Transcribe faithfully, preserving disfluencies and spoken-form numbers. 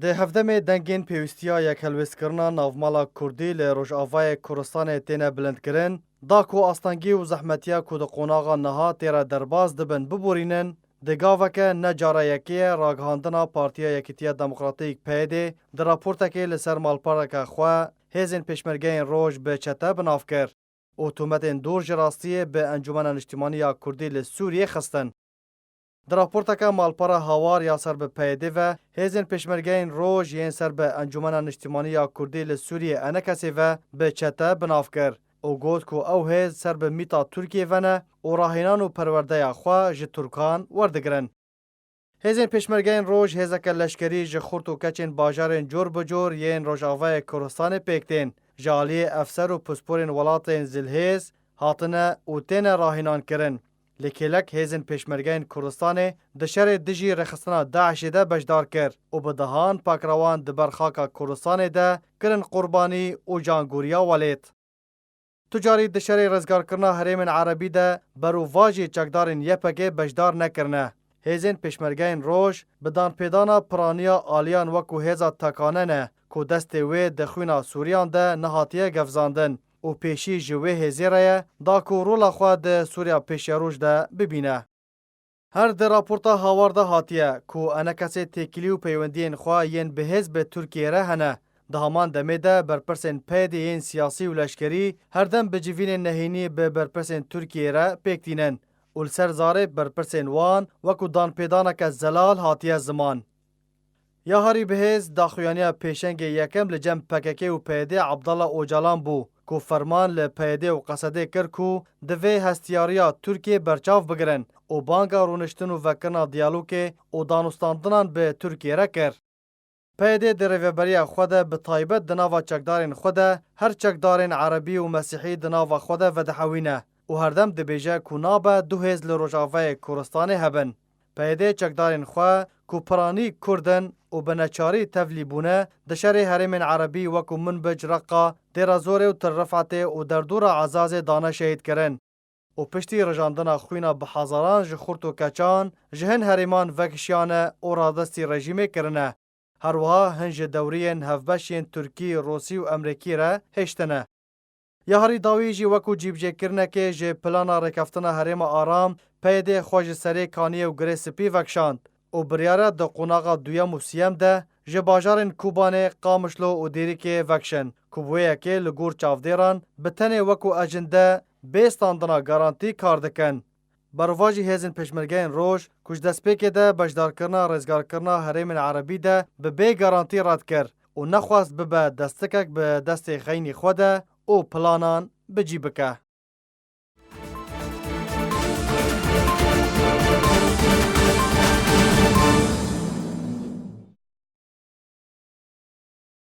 Di hevdemê dengên pêwîstiya yekhelwêstkirina navmala Kurdî li Rojavayê Kurdistanê têne bilindkirin, da ku astengî û zehmetiya ku di qonaxa niha tê re derbas dibin biborînin, di gaveke ne cara yekê ye ragihandina Partiya Yekîtiya Demokratîk, P Y D, di raportekê li ser malpereke xwe hêzên pêşmergeyên roj bi çete bi nav kir û tometên dûr ji rastiyê bi Encûmena Niştimanî ya Kurdî li Sûriyê xistin. Di raporteke malpera hawar ya ser bi P Y D ve, hêzên pêşmergeyên roj yên ser bi Encûmena Niştimanî ya Kurdî li Sûriyê, ENKSê ve bi çete bi nav kir û got ku ew hêz ser bi mîta Tirkiyê ve ne û rahînan û perwerdeya xwe ji Tirkan werdigirin. Hêzên pêşmergeyên roj hêzeke leşkerî ji xurt û keçên bajarên cor bi cor yên Rojavayê Kurdistanê pêk tên. Ji aliyê efser û pisporên welatên zilhêz hatine û têne rahînan kirin. Lê kêlek hêzên pêşmergeyên Kurdistanê di şerê dijî rêxistina DAIŞê de beşdar kir û bi dehan pakrawan di ber xaka Kurdistanê de kirin qurbanî û cangoriya welêt. Tu carî di şerê rizgarkirina herêmên erebî de berovajî çekdarên Y P G beşdar nekirine. Hêzên pêşmergeyên roj bi danpêdana piraniya aliyan wekû hêza Takane ne ku destê wê di xwîna Sûriyan de nehatiye gefzandin û pêşî ji wê hêzê re ye da ku rola xwe di Sûriya pêşeroj de bibîne. Her di raporta hawar de hatiye ku ENKSê têkilî û peywendiyên xwe yên bi hêz bi Tirkiyê re hene. Di heman demê de berpirsên P Y D'ê yên siyasî û leşkerî her dem bi civînên nehênî bi berpirsên Tirkiyê re pêk tînin û li ser zarê berpirsên wan wekû danpêdaneke zelal hatiye ziman. Ya herî bi hêz daxuyaniya pêşengê yekem li cem P K K û P Y D Abdullah Ocalan bû ku ferman li P Y D û Qesedê kir ku divê hestiyariya Tirkiyê berçav bigirin û banga rûniştin û vekirina diyalogê û danûstandinan bi Tirkiyê re kir. P Y D di rêveberiya xwe de bi taybet di nava çekdarên xwe de her çekdarên erebî û mesîhî di nava xwe de vedihewîne û herdem dibêje ku nabe du hêz li Rojavayê Kurdistanê hebin. P Y D çekdarên xwe ku piranî Kurd in û bi neçarî tevlî bûne, di şerê herêmên erebî wekû Minbic, Reqa, Dêra Zorê û Til Rifetê û derdora Ezazê dane şehîdkirin û piştî rijandina xwîna bi hezaran ji xurt û keçan ji hin herêman vekişiyane û radestî rejîmê kirine. Her wiha hin ji dewriyên hevbeş yên Tirkî, Rûsî û Emrîkî re hêştine. Ya herî dawî jî wekû cîbicêkirinekê ji plana rêkeftina herêma Aram, P Y D xwe ji serê Kaniyê û Girê Spî vekişand û biryar e di qonaxa duyem û siyem de ji bajarên Kobanê, Qamişlo û Dêrikê vekişin ku bi wê yekê li gor çavdêran bi tenê wekû ecinde bê standina garantî kar dikin. Berovajî hêzên pêşmergeyên roj ku ji destpêkê de beşdarkirina rêzgarkirina herêmên erebî de bi bê garantî red kir û nexwest bibe destikek bi destê xeynî xwe de û planan bi cî bike.